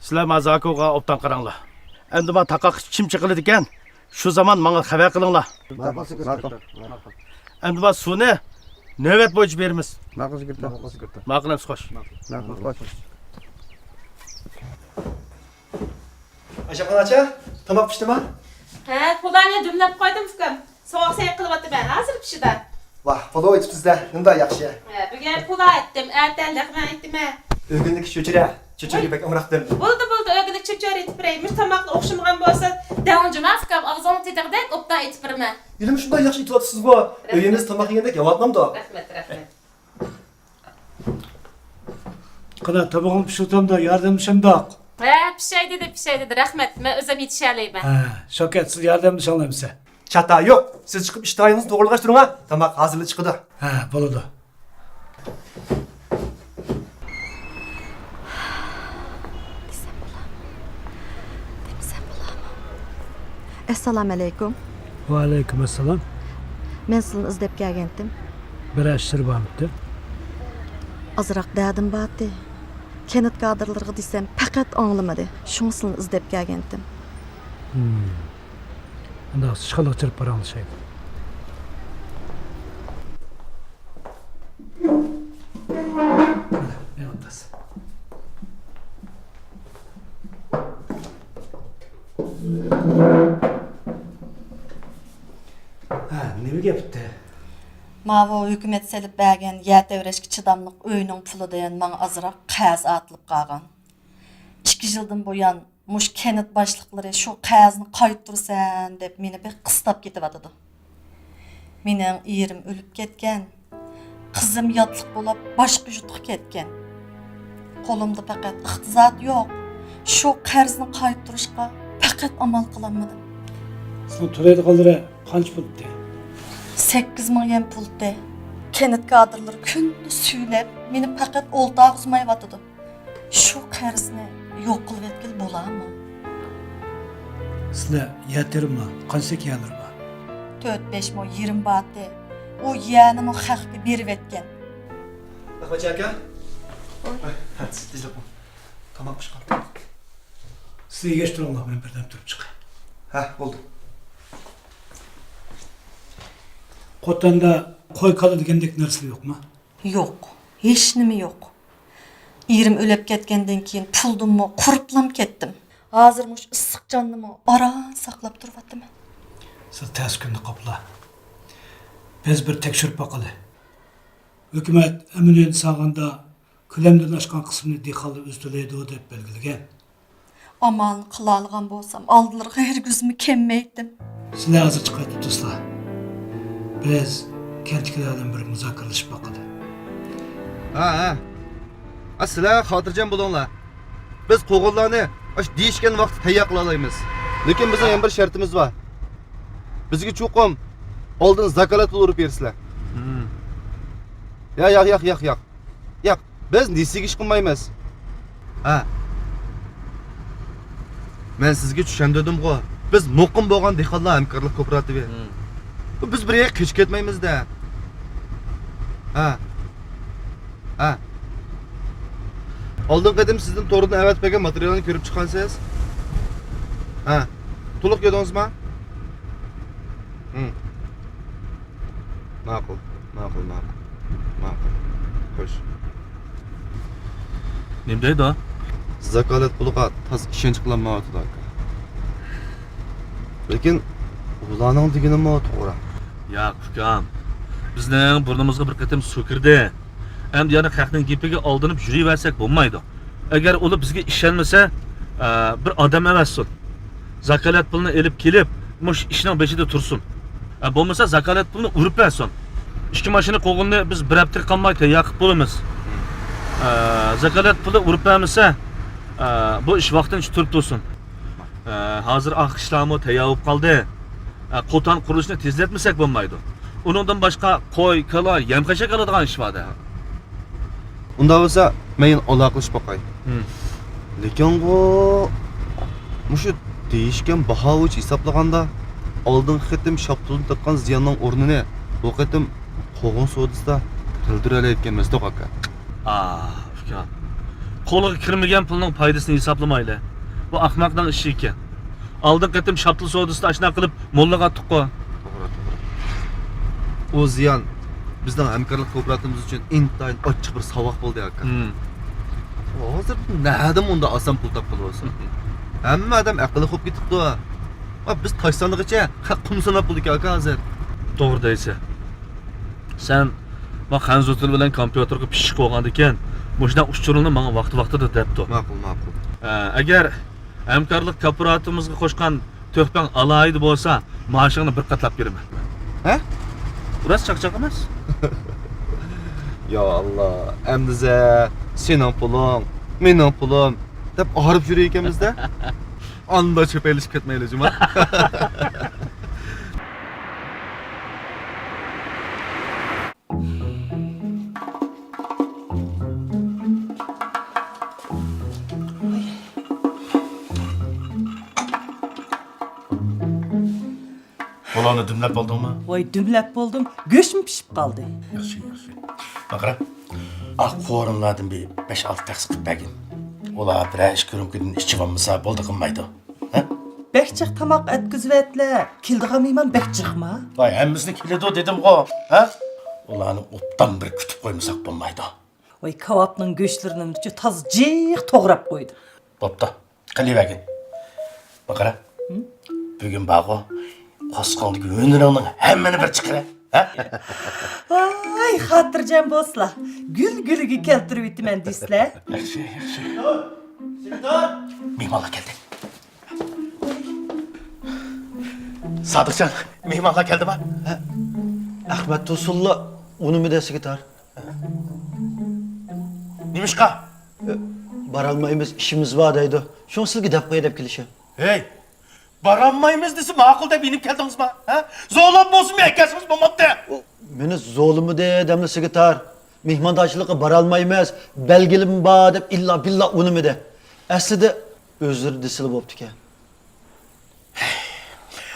سىلەر ما زاكوغا ئوبدان قاراڭلار. ئەمدى ما تاقاققا كىم چېقىلىدىكەن، شۇ زامان ماڭا خەۋەر قىلىڭلار. ماقۇل سېكرېتار. ئەمدى ما سۇنى نۆۋەت بويىچە بېرىمىز. ماقۇل سېكرېتار. ماقۇل ئەمىسە خوش. ماقۇل خوش. ئايشەخان ئاچا، تاماق پىشتىما؟ ھە، پۇلانى دۈملەپ قويدۇم ئۇكام. سوغۇق سەي قىلىۋاتىمەن، ھازىر پىشىدۇ. ۋاھ، پۇلاۋ ئېتىپسىز-دە، نېمانداق ياخشى. ھە، بۈگۈن پۇلاۋ ئېتتىم، ئەتە لەغمەن ئېتىمەن. ئۆگۈنلۈك چۆچۈرە، چۆچۈرىگە بەك ئامراقتىم. بولدى، بولدى، ئۆگۈنلۈك چۆچۈرە ئېتىپ بېرەي. مۇشۇ تاماقنى ئوخشىمىغان بولسا، دەڭ جۇما ئۇكام، ئاغزىڭنى تېتىغۇدەك ئوبدان ئېتىپ بېرىمەن. ھېلىمۇ شۇنداق ياخشى ئېتىۋاتىسىزغۇ؟ ئۆيىمىزدە تاماق يېگەندەك يەۋاتمامدۇ؟ رەھمەت، رەھمەت. قانا، تامىقىڭ پىشىۋاتامدۇ؟ ياردەملىشەمدۇق؟ ھە، پىشاي دېدى، پىشاي دېدى. رەھمەت، مەن ئۆزۈم يېتىشەلەيمەن. ھە، شوكەت، سىز ياردەملىشىڭلار ئەمىسە. چاتا يوق، سىز چىقىپ ئىشتىھايىڭىزنى توغرىلىغاچ تۇرۇڭا، تاماق ھازىرلا چىقىدۇ. ھە، بولىدۇ. ئەسسالامۇئەلەيكۇم. ۋەئەلەيكۇم ئەسسالام. مەن سىلىنى ئىزدەپ كەلگەنتىم. بىرەر ئىشلىرى بارمىدى؟ ئازراق دەردىم بارتى. كەنت كادىرلىرىغا دېسەم پەقەت ئاڭلىمىدى. شۇڭا سىلىنى ئىزدەپ كەلگەنتىم. ئۇنداق ئىشخانىغا كىرىپ پاراڭلىشايلى. ھە، نېمە گەپتى؟ ماۋۇ ھۆكۈمەت سېلىپ بەرگەن يەر تەۋرەشكە چىداملىق ئۆينىڭ پۇلىدىن ماڭا ئازراق قەرز ئارتىلىپ قالغان. ئىككى يىلدىن بۇيان مۇشۇ كەنت باشلىقلىرى شۇ قەرزنى قايتۇرىسەن دەپ مېنى بەك قىستاپ كېتىۋاتىدۇ. مېنىڭ ئېرىم ئۆلۈپ كەتكەن، قىزىم ياتلىق بولاپ باشقا يۇرتقا كەتكەن. قولۇمدا پەقەت ئىقتىساد يوق. شۇ قەرزنى قايتۇرۇشقا پەقەت ئامال قىلالمىدىم. سىزنىڭ تۆلەيدىغانلىرى قانچە پۇل ئىدى؟ سەككىز مىڭ يەن پۇل ئىدى. كەنت كادىرلىرى كۈندە سۈيلەپ، مېنى پەقەت ئولتۇرغۇزمايۋاتىدۇ. شۇ قەرزنى يوق قىلىۋەتكىلى بولامۇ؟ سىلەر يەر تېرىملا، قانچىلىك يەرلىرى بار؟ تۆت-بەش مو يېرىم بارتى. ئۇ يەرنىمۇ خەقكە بېرىۋەتكەن. رەھمەت ئاكا. ھە، تېزلەپ بول. تاماق پىشقان. سىز ئېگەشتۈرۈڭلار، مەن بىردەم تۇرۇپ چىقاي. ھە، بولدى. قوتاندا قوي-كالا دېگەندەك نەرسىلەر يوقمۇ؟ يوق، ھېچنېمە يوق. ئېرىم ئۆلۈپ كەتكەندىن كېيىن پۇلدىنمۇ قۇرۇپلام كەتتىم. ھازىر مۇشۇ ئىسسىق جاننىمۇ ئاران ساقلاپ تۇرۇۋاتىمەن. سىز تەس كۈندە قاپلا. بىز بىر تەكشۈرۈپ باقىلى. ھۆكۈمەت ئەمىن ئۆينى سالغاندا كۆلەمدىن ئاشقان قىسمىنى دېھقانلار ئۆزى تۆلەيدۇ دەپ بەلگىلىگەن. ئامالنى قىلالىغان بولسام، ئالدىلىرىغا ھەرگىزمۇ كەلمەيتتىم. سىلەر ھازىرچە قايتىپ تۇرسىلا. بىز كەنتتىكىلەر بىلەن بىر مۇزاكىرىلىشىپ باقىلى. ھە، ھە. ھە، سىلەر خاتىرجەم بولۇڭلار. بىز قوغۇنلارنى ئاشۇ دېيىشكەن ۋاقىتتا تەييار قىلالايمىز. لېكىن بىزنىڭ يەنە بىر شەرتىمىز بار. بىزگە چوقۇم ئالدىن زاكالەت پۇلى ئۇرۇپ بېرىسىلەر. ياق، ياق، ياق، ياق، ياق. ياق، بىز نېسىگە ئىش قىلمايمىز. ھە. مەن سىزگە چۈشەندۈردۈمغۇ، بىز مۇقىم بولغان دېھقانلار ھەمكارلىق كوپىراتىپى. بىز بىر يەرگە قېچىپ كەتمەيمىز-دە. ھە. ھە. ئالدىنقى قېتىم سىزدىن توردىن ئەۋەتىپ بەرگەن ماتېرىيالنى كۆرۈپ چىققانسىز. ھە. تولۇق كۆردىڭىزمۇ؟ ھىم. ماقۇل، ماقۇل، ماقۇل. ماقۇل. خوش. نېمە دەيدۇ؟ زاكالەت پۇلىغا تازا ئىشەنچ قىلالمايۋاتىدۇ، ئاكا. لېكىن ئۇلارنىڭ دېگىنىمۇ توغرا. ياق، ئۇكام. بىزنىڭ بۇرنىمىزغا بىر قېتىم سۇ كىردى. ئەمدى يەنە خەقنىڭ گېپىگە ئالدىنىپ يۈرۈۋەرسەك بولمايدۇ. ئەگەر ئۇلار بىزگە ئىشەنمىسە، ئە، بىر ئادەم ئەۋەتسۇن. زاكالەت پۇلىنى ئېلىپ كېلىپ، مۇشۇ ئىشنىڭ بېشىدا تۇرسۇن. ئە، بولمىسا زاكالەت پۇلىنى ئۇرۇپ بەرسۇن. ئىككى ماشىنا قوغۇننى بىز بىر ھەپتىگە قالماي تەييار قىلىپ بولىمىز. ئە، زاكالەت پۇلى ئۇرۇپ بەرمىسە، ئە، بۇ ئىش ۋاقتىنچە تۇرۇپ تۇرسۇن. ئە، ھازىر ئاق ئىشلارمۇ تەييار بولۇپ قالدى. ئە، قوتان قۇرۇلۇشىنى تېزلەتمىسەك بولمايدۇ. ئۇنىڭدىن باشقا قوي، كالا، يەم-خەشەك ئالىدىغان ئىش بار-دە. ئۇنداق بولسا، مەن يەنە ئالاقىلىشىپ باقاي. ھىم. لېكىنغۇ، مۇشۇ دېيىشكەن باھا بويىچە ھېسابلىغاندا، ئالدىنقى قېتىم شاپتۇلدىن تارتقان زىياننىڭ ئورنىنى بۇ قېتىم قوغۇن سودىسىدا تىلدۈرەلەيدىكەنمىز-دە، ئاكا. ئاھ، ئۇكام. قولىغا كىرمىگەن پۇلنىڭ پايدىسىنى ھېسابلىمايلى. بۇ ئاخماقنىڭ ئىشى ئىكەن. ئالدىنقى قېتىم شاپتۇل سودىسىدا ئاشۇنداق قىلىپ موللاغا ئاتتۇققۇ. توغرا، توغرا. ئۇ زىيان بىزنىڭ ھەمكارلىق كوپىراتىپىمىز ئۈچۈن ئىنتايىن ئاچچىق بىر ساۋاق بولدى، ئاكا. ھىم. ھازىر نەدىن مۇنداق ئاسان پۇل تاپقىلى بولسۇن؟ ھەممە ئادەم ئەقىللىق بولۇپ كېتىپتۇ. ۋە بىز تاش سانىغىچە خەق قۇم ساناپ بولىدىكەن، ئاكا، ھازىر. توغرا دەيسەن. سەن ما خەنزۇ تىلى بىلەن كومپيۇتېرغا پىششىق بولغاندىكىن، مۇشۇنداق ئۇچۇرۇڭنى ماڭا ۋاقتى-ۋاقتىدا دەپ تۇر. ماقۇل، ماقۇل. ئە، ئەگەر ھەمكارلىق كوپىراتىپىمىزغا قوشقان تۆھپەڭ ئالاھىدە بولسا، مائاشىڭنى بىر قاتلاپ بېرىمەن. ھە؟ راست چاقچاق ئەمەس. يا ئاللا، ئەمدىزە سېنىڭ پۇلۇڭ، مېنىڭ پۇلۇم دەپ ئايرىپ يۈرىدىكەنمىز-دە. ئاندا چۆپەيلىشىپ كەتمەيلى، جۇما. ئۇلارنى دۈملەپ بولدۇڭمۇ؟ ۋاي، دۈملەپ بولدۇم. گۆشمۇ پىشىپ قالدى. ياخشى، ياخشى. بۇ قارا، ئاق قورۇملاردىن بىر بەش-ئالتە تەخسە قىلىپ بەرگىن. ئۇلار بىرەر ئىككى رۇمكىدىن ئىچىۋالمىسا بولدى قىلمايدۇ. ھە؟ بەك جىق تاماق ئەتكۈزۈۋەتلە. كېلىدىغان مېھمان بەك جىقما؟ ۋاي، ھەممىسىنى كېلىدۇ دېدىمغۇ. ھە؟ ئۇلارنى ئوبدان بىر كۈتۈپ قويمىساق بولمايدۇ. ۋاي، كاۋاپنىڭ گۆشلىرىنىمۇچۇ تازا جىق توغراپ قويدۇم. بوپتۇ. قىلىۋەرگىن. بۇ قارا. ھىم؟ بۈگۈن بارغۇ، قورسىقىڭدىكى ھۈنىرىڭنىڭ ھەممىنى بىر چىقىرە. ھە؟ ۋاي، خاتىرجەم بولسىلا، گۈل گۈلىگە كەلتۈرۈۋېتىمەن دېسىلە. ياخشى، ياخشى. مېھمانلار كەلدى. سادىقجان، مېھمانلار كەلدىما؟ ھە. ئەخمەت تۇرسۇنلا ئۇنىمىدى سېكرېتار. نېمىشقا؟ ئە، بارالمايمىز، ئىشىمىز بار دەيدۇ. شۇڭا سىلىگە دەپ قوياي دەپ كېلىشىم. ھەي! بارالمايمىز دېسە ماقۇل دەپ يېنىپ كەلدىڭىزما؟ ھە؟ زورلاپ بولسىمۇ ئەكەلسىڭىز بولمامتى؟ ئۇ مېنى زورلىمىدى، دەملى سېكرېتار. مېھماندارچىلىققا بارالمايمىز، بەلگىلىمە بار دەپ ئىللا بىللا ئۇنىمىدى. ئەسلىدە ئۆزلىرى دېسىلا بوپتىكەن.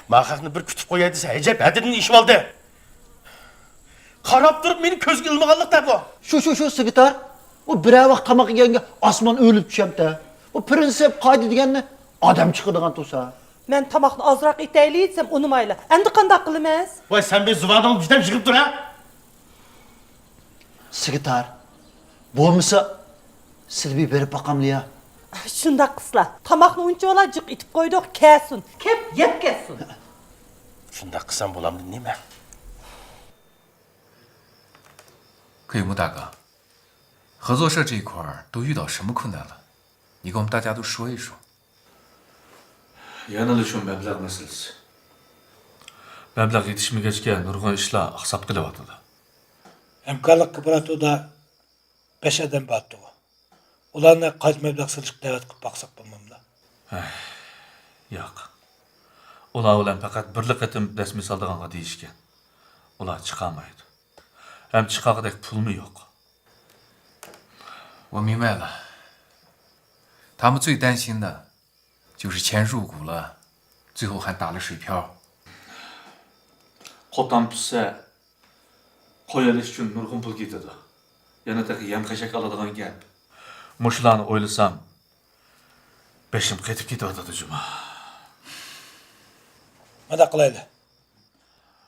ما خەقنى بىر كۈتۈپ قوياي دېسە، ئەجەب ھەددىدىن ئېشىۋالدى. قاراپ تۇرۇپ مېنى كۆزگە ئىلمىغانلىق-دە بۇ. شۇ، شۇ، شۇ، سېكرېتار. ئۇ بىرەر ۋاق تاماق يېگەنگە ئاسمان ئۆرۈلۈپ چۈشەمتە. بۇ پرىنسىپ، قائىدە دېگەننى ئادەم چىقىرىدىغان تۇرسا. مەن تاماقنى ئازراق ئېتەيلى دېسەم ئۇنىمايلا. ئەمدى قانداق قىلىمىز؟ ۋاي، سەن بىر زۇۋانىڭنى بىردەم يىغىپ تۇر، ھە؟ سېكرېتار، بولمىسا، سىلى بىر بېرىپ باقاملى يا؟ شۇنداق قىلسىلا. تاماقنى ئۇنچىۋالا جىق ئېتىپ قويدۇق، كەلسۇن. كەپ يەپ كەتسۇن. شۇنداق قىلسام بولامدۇ نېمە؟ 克里木大哥，合作社这一块儿都遇到什么困难了？你给我们大家都说一说。 يەنىلا شۇ مەبلەغ مەسىلىسى. مەبلەغ يېتىشمىگەچكە نۇرغۇن ئىشلار ئاقساپ قېلىۋاتىدۇ. ھەمكارلىق كوپىراتىپىدا بەش ئادەم بارتىغۇ. ئۇلارنى قايتا مەبلەغ سېلىشقا دەۋەت قىلىپ باقساق بولمامدۇ؟ ھەي، ياق. ئۇلار بىلەن پەقەت بىرلا قېتىم دەسمى سالىدىغانغا دېيىشكەن. ئۇلار چىقالمايدۇ. ھەم چىقارغۇدەك پۇلمۇ يوق. 我明白了，他们最担心的就是钱入股了，最后还打了水漂。 قوتان پۈتسە، قوي ئېلىش ئۈچۈن نۇرغۇن پۇل كېتىدۇ. يەنە تېخى يەم-خەشەك ئالىدىغان گەپ. مۇشۇلارنى ئويلىسام، بېشىم قېتىپ كېتىۋاتىدۇ، جۇما. مۇنداق قىلايلى.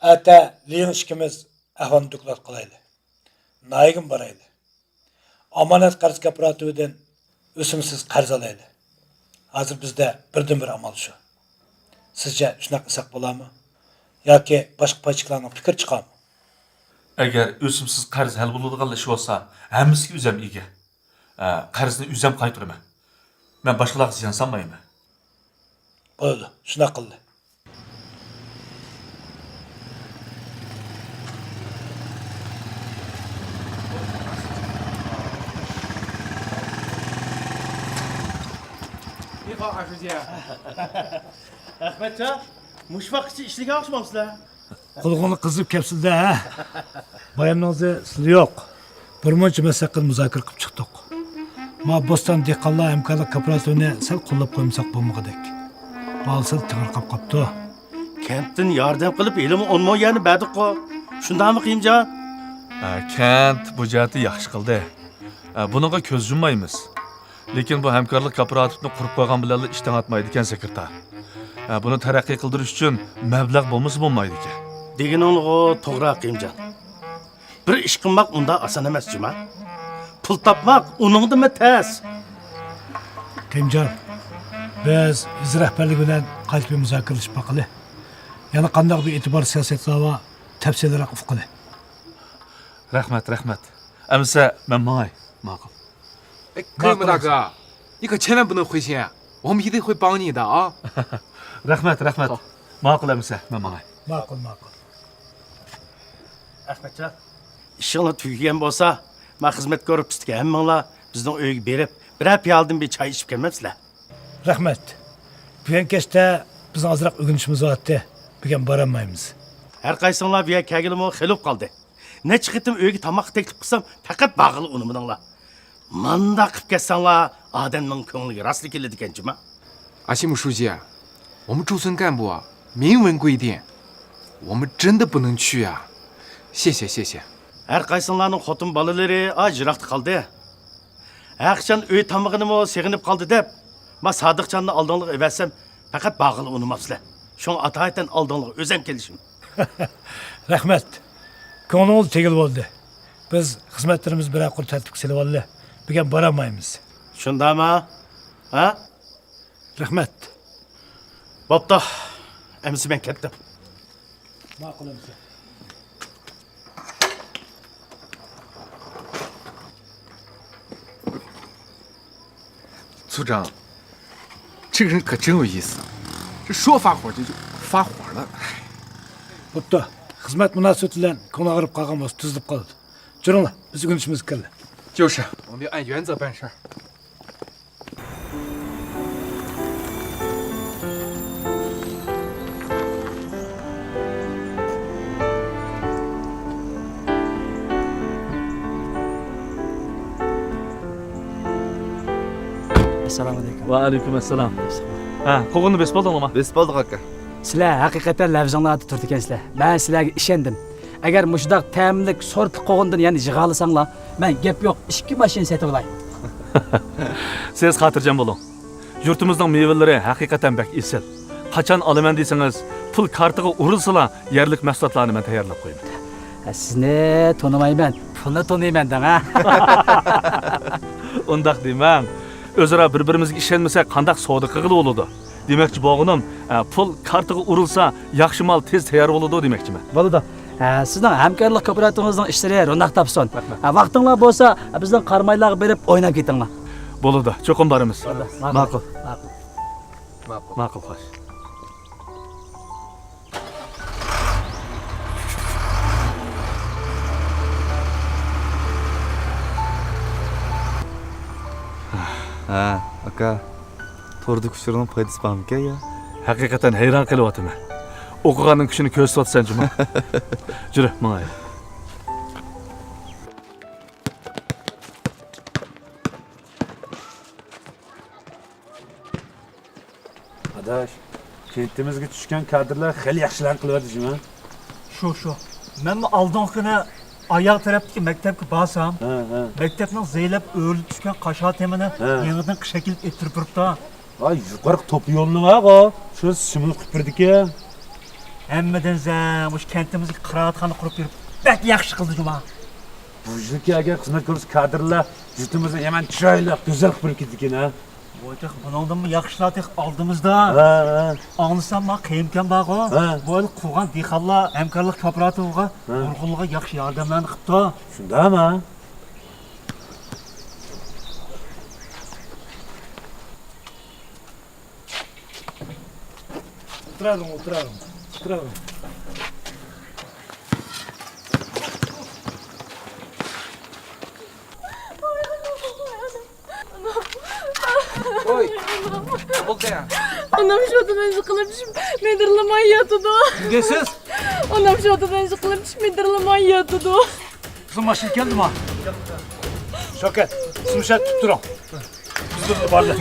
ئەتە ليىڭ ئىككىمىز ئەھۋالنى دوكلات قىلايلى. ناھىيەگىمۇ بارايلى. ئامانەت قەرز كوپىراتىپىدىن ئۆسۈمسىز قەرز ئالايلى. ھازىر بىزدە بىردىنبىر ئامال شۇ. سىزچە شۇنداق قىلساق بولارمۇ؟ ياكى باشقا پايچىكلارنىڭ پىكرى چىقارمۇ؟ ئەگەر ئۆسۈمسىز قەرز ھەل بولىدىغانلا ئىش بولسا، ھەممىسىگە ئۆزەم ئىگە. ئە، قەرزنى ئۆزەم قايتۇرىمەن. مەن باشقىلارغا زىيان سالمايمەن. بولىدۇ، شۇنداق قىلدى. 你好，二书记。ئەخمەتجان، مۇشۇ ۋاقىتقىچە ئىشلىگەن ئوخشىمامسىلەر؟ قۇلىقىڭنى قىزىپ كەپسىلدە، ھە؟ بايامنىڭ ئىزى سىلى يوق. بىر مۇنچە مەسىلە ھەققىدە مۇزاكىرە قىلىپ چىقتۇق. ما بوستان دېھقانلار ھەمكارلىق كوپىراتىپىنى سەل قوللاپ قويمىساق بولمىغۇدەك. مال سەل تېڭىرقاپ قاپتۇ. كەنتتىن ياردەم قىلىپ، ھېلىمۇ ئون مو يەرنى بەردۇققۇ. شۇنداقمۇ، قېيۇمجان؟ ھە، كەنت بۇ جەھەتتە ياخشى قىلدى. ھە، بۇنىڭغا كۆز يۇممايمىز. لېكىن بۇ ھەمكارلىق كوپىراتىپىنى قۇرۇپ قويغان بىلەنلا ئىش تېڭىۋاتمايدىكەن، سېكرېتار. ھە، بۇنى تەرەققىي قىلدۇرۇش ئۈچۈن مەبلەغ بولمىسا بولمايدىكەن. دېگىنىڭلىغۇ توغرا، قېيۇمجان. بىر ئىش قىلماق ئۇنداق ئاسان ئەمەس، جۇما. پۇل تاپماق ئۇنىڭدىنمۇ تەس. قېيۇمجان، بىز يېزا رەھبەرلىكى بىلەن قايتا بىر مۇزاكىرىلىشىپ باقىلى. يەنە قانداق بىر ئېتىبار سىياسەتلەر بار، تەپسىلىيرەك ئۇققىلى. رەھمەت، رەھمەت. ئەمىسە مەن ماڭاي. ماقۇل. 哎，克里木大哥，你可千万不能灰心，我们一定会帮你的啊。رەھمەت، رەھمەت. ماقۇل ئەمىسە، مەن ماڭاي. ماقۇل، ماقۇل. ئەخمەتجان، ئىشىڭلار تۈگىگەن بولسا، ما خىزمەت گۇرۇپپىسىدىكى ھەممىڭلار بىزنىڭ ئۆيگە بېرىپ، بىرەر پىيالىدىن بىر چاي ئىچىپ كەلمەمسىلەر؟ رەھمەت. بۈگۈن كەچتە بىزنىڭ ئازراق ئۆگىنىشىمىز بارتتى. بۈگۈن بارالمايمىز. ھەر قايسىڭلار بۇ يەرگە كەلگىلىمۇ خېلى بولۇپ قالدى. نەچچە قېتىم ئۆيگە تاماققا تەكلىپ قىلسام، پەقەت بارغىلى ئۇنىمىدىڭلار. مانداق قىلىپ كەتسەڭلار، ئادەمنىڭ كۆڭلىگە راستلا كېلىدىكەن، جۇما. 阿西木书记啊，我们中层干部啊，明文规定，我们真的不能去啊。谢谢，谢谢。 ھەر قايسىڭلارنىڭ خوتۇن بالىلىرى ئاز يىراقتا قالدى. ھەرقاچان ئۆي تامىقىنىمۇ سېغىنىپ قالدى دەپ، ما سادىقجاننى ئالدىڭلارغا ئەۋەتسەم، پەقەت بارغىلى ئۇنىماپسىلەر. شۇڭا ئاتايىتەن ئالدىڭلارغا ئۆزەم كېلىشىم. رەھمەت. كۆڭلىڭىز تېگىلى بولدى. بىز خىزمەتلىرىمىزنى بىرەر قۇر تەرتىپكە سېلىۋالدى. بۈگۈن بارالمايمىز. شۇنداقمۇ؟ ھە؟ رەھمەت. بوپتۇ. ئەمىسە مەن كەتتىم. ماقۇل ئەمىسە. 组长，这个人可真有意思，这说发火就就发火了。 بوپتۇ. خىزمەت مۇناسىۋىتى بىلەن كۆڭلى ئاغرىپ قالغان بولسا تۈزىلىپ قالىدۇ. جۈرۈڭلار، بىز ئۆگىنىشىمىزگە كېلەيلى. 就是，我们要按原则办事儿。ئەسسالامۇ ئەلەيكۇم. ۋەئەلەيكۇم ئەسسالام. ھە، قوغۇننى بېسىپ ئالدىڭلارمۇ؟ بېسىپ ئالدۇق، ئاكا. سىلەر ھەقىقەتەن لەۋزىڭلاردا تۇرىدىكەنسىلەر. مەن سىلەرگە ئىشەندىم. ئەگەر مۇشۇنداق تەملىك سورتلۇق قوغۇندىن يەنە يىغالىساڭلار، مەن گەپ يوق، ئىككى ماشىنا سېتىۋالاي. سىز خاتىرجەم بولۇڭ. يۇرتىمىزنىڭ مېۋىلىرى ھەقىقەتەن بەك ئېسىل. قاچان ئالىمەن دېسىڭىز، پۇل كارتىغا ئۇرۇلسىلا، يەرلىك مەھسۇلاتلارنى مەن تەييارلاپ قويىمەن. ھە، سىزنى تونۇمايمەن، پۇلنى تونۇيمەن دەڭ، ھە؟ ئۇنداق دېمەڭ. ئۆزئارا بىر-بىرىمىزگە ئىشەنمىسەك، قانداق سودا قىلغىلى بولىدۇ؟ دېمەكچى بولغىنىم، ھە، پۇل كارتىغا ئۇرۇلسا، ياخشى مال تېز تەييار بولىدۇ دېمەكچىمەن. بولىدۇ. ھە، سىزنىڭ ھەمكارلىق كوپىراتىپىڭىزنىڭ ئىشلىرى روناق تاپسۇن. رەھمەت. ھە، ۋاقتىڭلار بولسا، بىزنىڭ قارامايلارغا بېرىپ ئويناپ كېتىڭلار. بولىدۇ، چوقۇم بارىمىز. بولىدۇ، ماقۇل. ماقۇل. ماقۇل. ماقۇل. ماقۇل، خوش. ھە، ئاكا. توردىكى ئۇچۇرنىڭ پايدىسى بارمىكەن يا؟ ھەقىقەتەن ھەيران قېلىۋاتىمەن. ئوقۇغاننىڭ كۈچىنى كۆرسىتىۋاتىسەن جۇمۇ. جۈرە، ماڭايلى. ئاداش، كەنتىمىزگە چۈشكەن كادىرلار خېلى ياخشى ئىشلارنى قىلىۋاتىدۇ جۇمۇ. شۇ، شۇ. مەنمۇ ئالدىنقى كۈنى ئاياغ تەرەپتىكى مەكتەپكە بارسام، ھە، ھە. مەكتەپنىڭ زەيلەپ ئۆرۈلۈپ چۈشكەن قاشا تېمىنى ھە. يېڭىدىن قىشا كېلىپ ئېتتۈرۈپ بېرىپتۇ. ۋاي، يۇقىرىقى توپا يولنىڭ ھە، شۇ سېمونت قىلىپ بېرىدىكەن. ھەممىدىن زە، مۇشۇ كەنتىمىزگە قىرائەتخانا قۇرۇپ بېرىپ، بەك ياخشى قىلدى جۇما. بۇ يىلكى ئەگەر خىزمەت كۆرسە كادىرلار يۇرتىمىزنى يامان چىرايلىق، گۈزەل قىلىپ بېرىپ كېتىدىكەن ھە. ۋاي، تېخى بۇنىڭدىنمۇ ياخشىلار تېخى ئالدىمىزدا. ھە، ھە. ئاڭلىسام، ما قېيىنئۇكام بارغۇ. ھە. بۇ يىل قۇرغان دېھقانلار ھەمكارلىق كوپىراتىپىغا ھە. نۇرغۇنلىغان ياخشى ياردەملەرنى قىپتۇ. شۇنداقمۇ؟ ئولتۇراۋېرىڭ، ئولتۇراۋېرىڭ، ئولتۇراۋېرىڭ. ۋوي، نېمە بولدى؟ ئانام شۇدىن ئىززىقلىنىپ چۈشۈپ مىدىرلىماي ياتىدۇ. نېمە دەيسىز؟ ئانام شۇدىن ئىززىقلىنىپ چۈشۈپ مىدىرلىماي ياتىدۇ. قىزىم، ماشىنا كەلدىما؟ شاۋكەت، سىز مۇشۇ يەردە تۇرۇپ تۇرۇڭ. بىز بىر بارلى.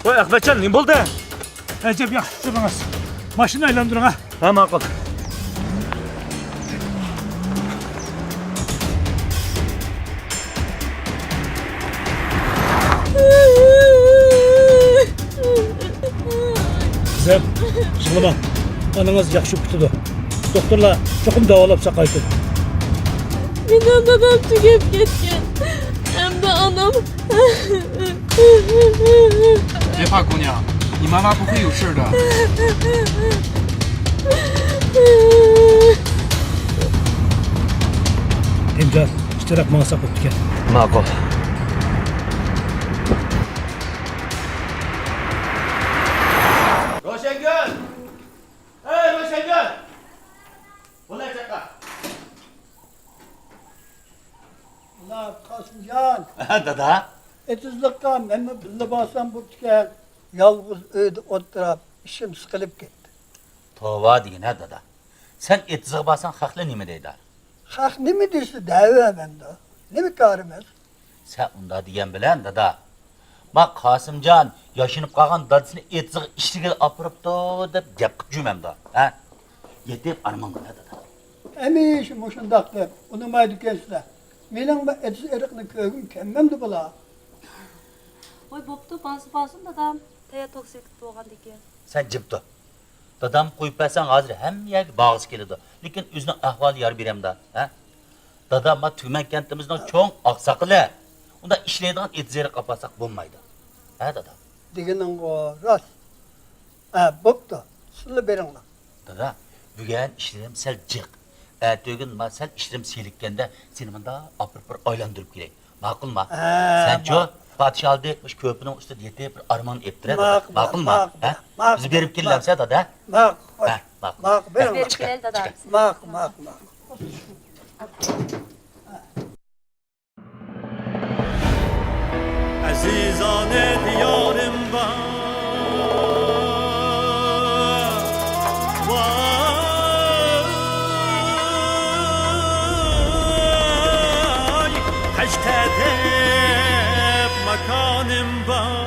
ۋاي، ئەخمەتجان، نېمە بولدى؟ ئەجەب ياخشى تۇتۇۋالدىڭىز. ماشىنىنى ئايلاندۇرۇڭ ھە. ھە، ماقۇل. قىزىم، يىغلىماڭ. ئانىڭىز ياخشى كۈتىدۇ. دوختۇرلار چوقۇم داۋالاپ ساقايتىدۇ. مېنىڭ دادام تۈگەپ كەتكەن. ئەمدى ئانام. 别怕，姑娘，你妈妈不会有事的。 تېمىجان، ئىچكىرىراق ماڭساق بوپتىكەن. ماقۇل. روشەنگۈل! ئەي، روشەنگۈل! بۇنى چاققا. ئۇلا، قاسىمجان. ھە، دادا. ئېتىزلىققا مەنمۇ بىللە بارسام بوپتىكەن. يالغۇز ئۆيدە ئولتۇرۇپ، ئىچىم سىقىلىپ كەتتى. توۋا دېگىن ھە، دادا. سەن ئېتىزغا بارساڭ، خەقلەر نېمە دەيدۇ؟ خەق نېمە دېسە دەۋەرمەمدۇ. نېمە كارىمىز؟ سەن ئۇنداق دېگەن بىلەن، دادا، ما قاسىمجان ياشىنىپ قالغان دادىسىنى ئېتىزغا ئىشلىگىلى ئاپىرىپتۇ دەپ گەپ قىلىپ جۈرمەمدۇ، ھە؟ يېتىپ ئارمىنىڭغا، دادا. ھەمىشە مۇشۇنداق دەپ ئۇنىمايدىكەنسىلەر. مېنىڭمۇ ئېتىز ئېرىقنى كۆرگۈم كەلمەمدۇ، بالا؟ ۋاي، بوپتۇ، بارسا بارسۇن، دادام. تەييار توك سېلىپ بولغاندىكىن. سەن جىم تۇر. دادام قويۇپ بەرسەڭ، ھازىر ھەممە يەرگە بارغۇسى كېلىدۇ. لېكىن ئۆزىنىڭ ئەھۋالى يار بېرەمدۇ، ھە؟ دادام، ما تۈمەن كەنتىمىزنىڭ چوڭ ئاقساقىلى. ئۇنداق ئىشلەيدىغان ئېتىز ئېرىققا ئاپارساق بولمايدۇ. ھە، دادا؟ دېگىنىڭغۇ راست. ھە، بوپتۇ. سىلەر بېرىڭلار. دادا، بۈگۈن ئىشلىرىم سەل جىق. ئەتىگۈن ما سەل ئىشلىرىم سېلىككەندە سېنى مۇنداق ئاپىرىپ بىر ئايلاندۇرۇپ كېلەي. ماقۇلما؟ ھە، سەنچۇ؟ ماقۇل. پادىشاھلىق مۇشۇ كۆپىنىڭ ئۈستىدە يېتىپ بىر ئارمان ئېلىپ بېرە، دادا. ماقۇل، ماقۇلما؟ ماقۇل، ھە؟ ماقۇل، بىز بېرىپ كېلەمسە، دادا؟ ماقۇل. ھە، ماقۇل. ماقۇل، بېرىڭ. بېرىپ كېلەيلى، دادا. ماقۇل، ماقۇل، ماقۇل. ئەزىزانە دىيارىمدا، ۋاي، ماكانىم بار.